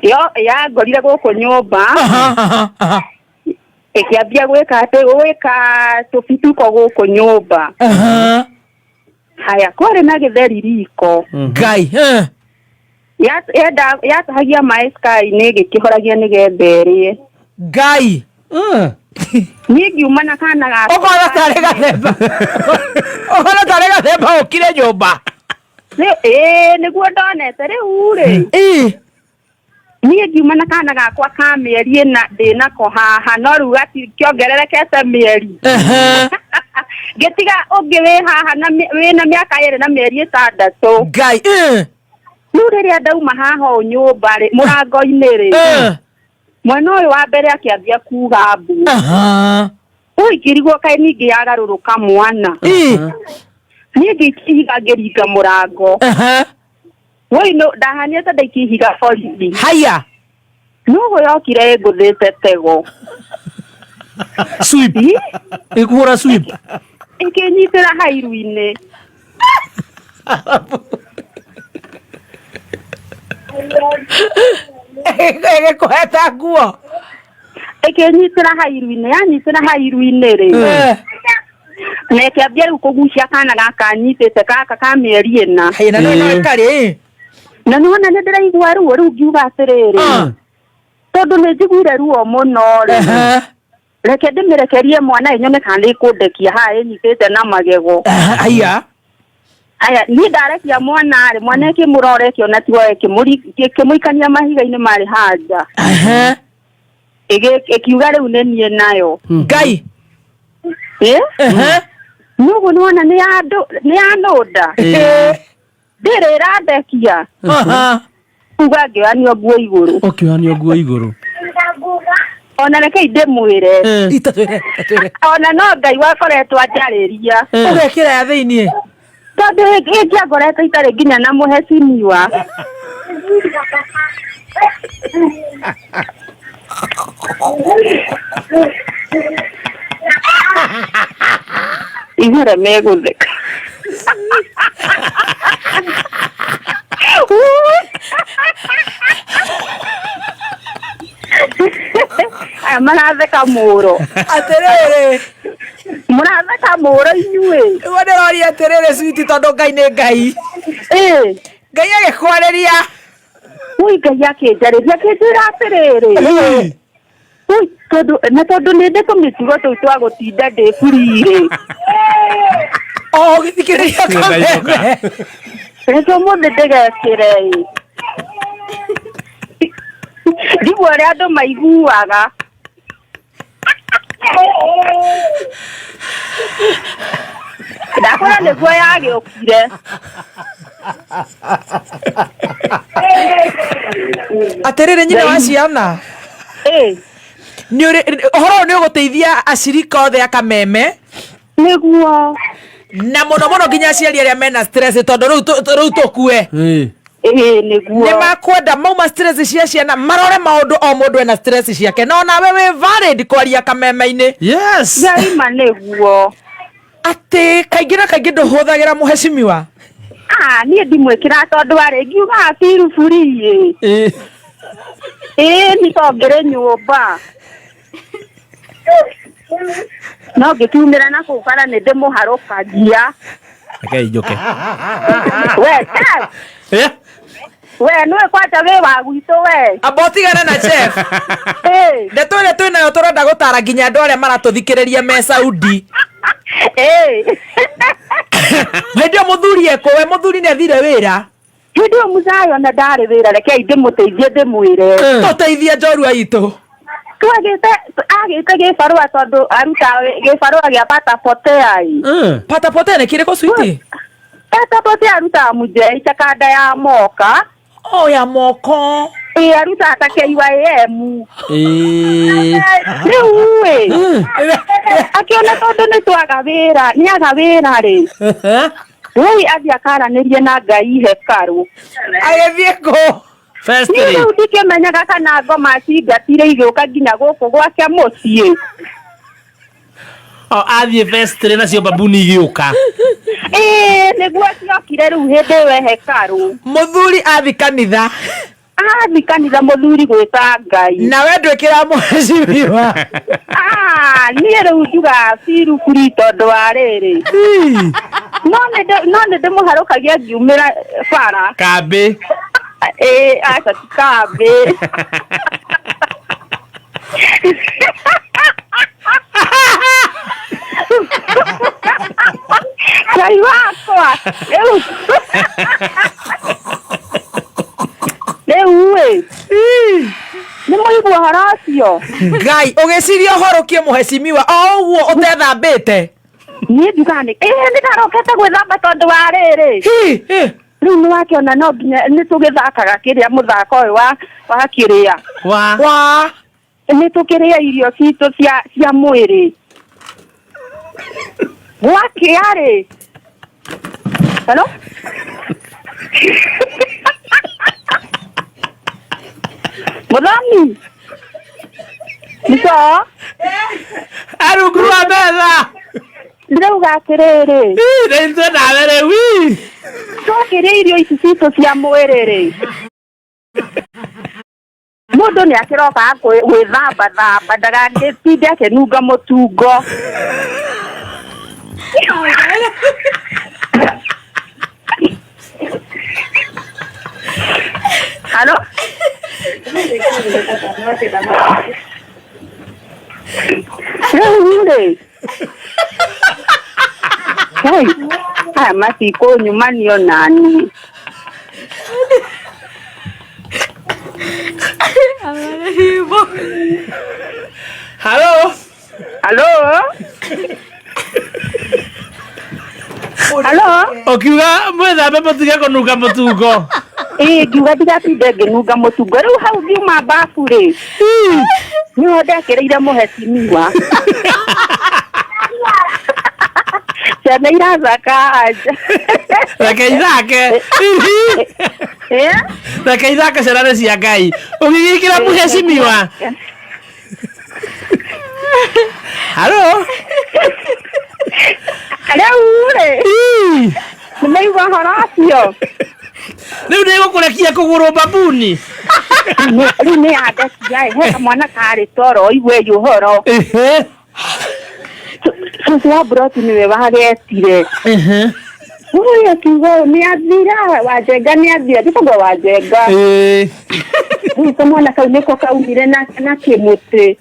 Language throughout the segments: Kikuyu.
Yo yangorire gũkũ nyũmba. Aha, aha, aha. Ĩkĩambia gwĩka atĩ gwĩka tũbituko gũkũ nyũmba. Aha. Haya, kwarĩ na gĩtheri riko. Ngai, eh. Yatahagia maĩ sky-inĩ ĩgĩkĩhoragia nĩgetha ĩrĩe. Ngai. Niĩ ngiuma na kana gakwa. Ũkona tarĩ gathemba, ũkona tarĩ gathemba ũkire nyũmba. Ĩĩ, nĩguo ndonete rĩu rĩ. Niĩ ngiuma na kana gakwa ka mĩeri 4 ndĩnako haha, no rĩu gatikĩongererekete mĩeri. Ngĩtiga ũngĩ wĩ haha na wĩna mĩaka 2 na mĩeri 6. Ngai, eh. Rĩu rĩrĩa ndauma haha ũũ nyũmba rĩ, mũrango-inĩ rĩ, mwena ũyũ wa mbere akĩambia kuga mbu. Ui, ngĩrigwo kaĩ ningĩ yagarũrũka mwana. Niĩ ngĩikia ihiga ngĩringa mũrango. Woi, no ndahanĩte ndaikia ihiga borithi. Haya. Nũgũ yokire ĩngũthĩte tego. Sweep. Ĩ? Ĩkũhũra sweep. Ĩkĩnyitĩra hairu-inĩ. Ĩgĩkũheta nguo. Ĩkĩnyitĩra hairu-inĩ, yanyitĩra hairu-inĩ rĩ. Na ĩkĩambia rĩu kũgucia kana gaka nyitĩte gaka ka mĩeri 4. Haya, na no no ĩkarĩ. Na nĩwona nĩ ndĩraigua ruo rĩu ngiuga atĩrĩrĩ. Tondũ nĩ njiguire ruo mũno rĩ. Reke ndĩmĩrekerie mwana ĩnyone kana nĩ ĩkũndekia haha ĩnyitĩte na magego. Haya. Aya, niĩ ndarekia mwana rĩ, mwana ĩkĩmũrora ĩkĩona tiwe ĩkĩmũikania mahiga-inĩ marĩ hanja. Ĩkiuga rĩu nĩ niĩ nayo. Ngai. Ĩ? Nũgũ nĩwona nĩ nĩ yanũnda. Ndĩrĩ ĩrandekia. Uga ngĩoyanio nguo igũrũ. Ũkĩoyanio nguo igũrũ. Ona rekei ndĩmwĩre. Itatwĩre, itatwĩre. Ona no Ngai wakoretwo anjarĩria. Ũgekĩra ya thĩiniĩ. Tondũ ĩngĩangoretwo itarĩ nginya na mũhecimiwa. Igũrũ megũtheka. Aya maratheka mũro. Atĩrĩrĩ. Mũratheka mũro inyuĩ. Nĩguo ndĩroria atĩrĩrĩ switi, tondũ Ngai nĩ Ngai. Ngai agĩkwarĩria. Ui, Ngai akĩnjarĩria akĩnjĩra atĩrĩrĩ. Ui, tondũ na tondũ nĩ ndĩ tũmĩtugo tũu twa gũtinda ndĩ free-rĩ. O ũgĩthikĩrĩria kameme. Reke ũmũthĩ ndĩgekĩre ĩ. Ndigua ũrĩa andũ maiguaga. Ndakwĩra nĩguo yagĩũkire. Atĩrĩrĩ nyina wa ciana. Nĩ ũrĩ ũhoro ũyũ nĩ ũgũteithia acirika othe a kameme. Nĩguo. Na mũno mũno nginya aciari arĩa mena stress tondũ rĩu rĩu tũkue. Ĩĩ, nĩguo. Nĩ makwenda mauma stress cia ciana marore maũndũ o mũndũ ena stress ciake no nawe wĩ valid kwaria kameme-inĩ. Yes. Ngai ma nĩguo. Atĩ kaingĩ na kaingĩ ndũhũthagĩra mũhecimiwa. Ah, niĩ ndimwĩkĩra tondũ arĩ ngiuga feel free ĩ. Ĩĩ, nĩ tongĩrĩ nyũmba. No ngĩkiumĩra na kũu bara nĩ ndĩmũharũkagia. Rekei njũke. We, Jeff. We, nĩwe kwanja wĩ wa gwitũ we. Amba ũtigane na Jeff. Ndeto ĩrĩa twĩ nayo tũrenda gũtara nginya andũ arĩa maratũthikĩrĩria me Saudi. Hĩndĩ ĩyo mũthuri ekũ, we mũthuri nĩ athire wĩra. Hĩndĩ ĩyo mũcayo na ndarĩ wĩra, rekei ndĩmũteithie ndĩmwĩre. Tũteithie njorua itũ. Twagĩte, agĩte gĩbarũa tondũ aruta gĩbarũa gĩa patapotea ĩ. Patapotea nĩ kĩrĩkũ sweetie? Patapotea arutaga mũnjei ta kanda ya moka. Oh, ya moko. Ĩ, arutaga ta KYM. Rĩu ĩ, akĩona tondũ nĩ twaga wĩra, nĩ aga wĩra rĩ. Rĩu athiĩ akaranĩrie na Ngai hekarũ. Agĩthiĩ kũ? Niĩ rĩu ndikĩmenyaga kana ngoma cingatire igĩũka nginya gũkũ gwake mũciĩ. O, athiĩ vestry nacio babuni igĩũka. Ĩĩ, nĩguo ciokire rĩu hĩndĩ ĩyo e hekarũ. Mũthuri athi kanitha. Ndĩrathiĩ kanitha mũthuri gwĩta Ngai. Nawe ndwĩkĩra mheshimiwa. Ah, niĩ rĩu njugaga biru buri tondũ wa rĩrĩ. No nĩ ndĩmũharũkagia ngiumĩra bara. Kambĩ. Ĩĩ, aca ti kambĩ. Ngai wakwa rĩu rĩu ĩ nĩ mũigua ũhoro ũcio. Ngai, ũgĩciria ũhorũkie mheshimiwa o ũguo ũtethambĩte. Niĩ njugaga nĩ ĩĩ nĩ ndarokete gwĩthamba tondũ wa rĩrĩ. Hi, hi. Rĩu nĩ wakĩona no nginya nĩ tũgĩthakaga kĩrĩa mũthako ũyũ wa kĩrĩa. Wa. Wa. Nĩ tũkĩrĩa irio citũ cia mwĩrĩ. Gwakĩa rĩ. Hello? Mũthoni? Nĩco? Arungu rwa metha. Ndĩrauga atĩrĩrĩ. Ii, nĩ ithuĩ nawe rĩu, ii. Twakĩrĩa irio ici citũ cia mwĩrĩ rĩ. Mũndũ nĩ akĩrokaga gwĩthamba thamba ndagagĩtinde akĩnunga mũtungo. Halo? Rĩu rĩ. Hey, aya matikũnyumania nani. Halo? Halo? Halo? Ũkiuga mwĩthambe mũtige kũnunga mũtungo. Ĩĩ, ngiuga ndigatinde ngĩnunga mũtungo. Rĩu hau ngiuma babu rĩ, nĩho ndekĩrĩire mũhecimiwa. Ciana irathaka anja. Reke ithake. Eh? Reke ithake ciana nĩ cia Ngai. Ũgĩgĩkĩra mũhecimiwa. Halo? Rĩu rĩ, nĩmaigua ũhoro ũcio? Rĩu nĩ gũkũrekia kũgũrũ babuni. Rĩu nĩ yandekia ĩ, he kamwana karĩ toro igue ũhoro. Cũcũ wa Broti nĩwe wagetire. Ũyũ akiuga ũũ, nĩ athira, Wanjenga nĩ athira, njĩtagwo Wanjenga. Rĩu kamwana kau nĩko kaumire na kĩmũtĩ.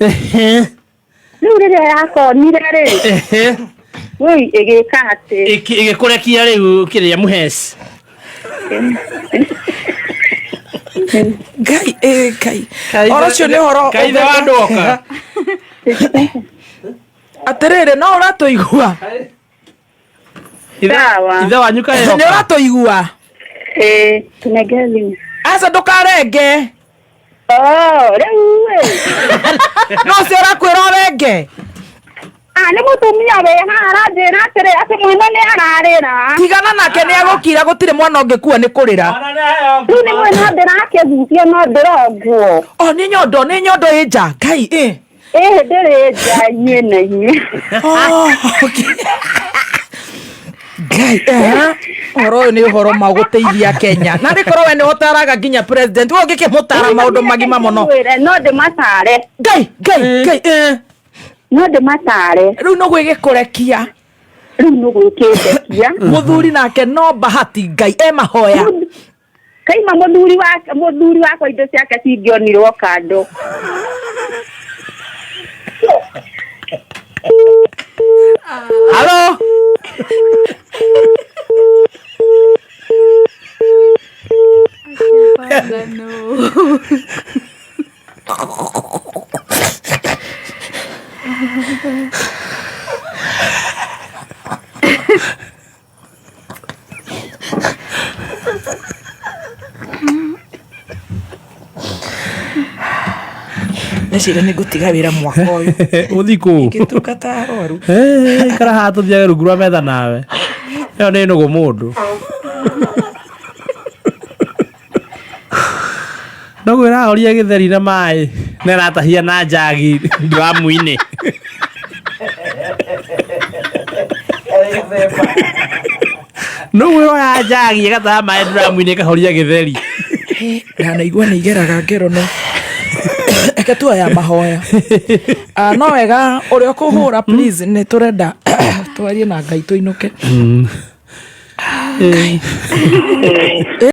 Rĩu rĩrĩa yakonire rĩ, wũi ĩgĩka atĩ. Ĩgĩkũrekia rĩu kĩrĩa mũheci. Ngai, Ngai. Ũhoro ũcio nĩ ũhoro Kaithe wa andũ oka. Atĩrĩrĩ, no ũratũigua? Sawa. Ithe wanyu kaĩ Nĩ oka? ũratũigua? Ĩĩ, tũnengere thimũ. Aca ndũkarenge. Oh, rĩu ĩ. No ũcio ũrakwĩra ũrenge. Ah, nĩ mũtumia wĩ haha aranjĩra atĩrĩ atĩ mwana nĩ ararĩra. Tigana nake nĩ egũkira, gũtirĩ mwana ũngĩkua nĩ kũrĩra. Rĩu nĩ mwena ndĩrakĩgucia no ndĩrongwo. Oh, nĩ nyondo, nĩ nyondo ĩ nja. Ngai, ĩ. Ĩĩ, ndĩrĩ nja inyuĩ na inyuĩ. Oh, okay. Ngai, ũhoro ũyũ nĩ ũhoro ma gũteithia Kenya. Na nĩ korwo we nĩ ũtaraga nginya president, we ũngĩkĩmũtara maũndũ magima mũno. No ndĩmatare. Ngai, Ngai, Ngai, No ndĩmatare. Rĩu no gwĩgĩkũrekia. Rĩu no gwĩkĩndekia. Mũthuri nake no bahati Ngai e mahoya. Kaima mũthuri wakwa indo ciake cingĩonirwo kando. Halo? Ndeciria nĩ ngũtiga wĩra mwaka ũyũ. Ũthiĩ kũ? Ngĩtungata arwaru. Ikara haha tũthiage rungu rwa metha nawe. Ĩyo nĩ nũgũ mũndũ. Nũgũ ĩrahoria gĩtheri na maĩ na ĩratahia na njagi nduramu-inĩ. Nũgũ ĩroya njagi ĩgataha maĩ nduramu-inĩ ĩkahoria gĩtheri. Ndanaigua nĩ igeraga ngero, no eke tuoya mahoya. Ah, no wega ũrĩa ũkũhũra, please, nĩ tũrenda twarie na Ngai tũinũke.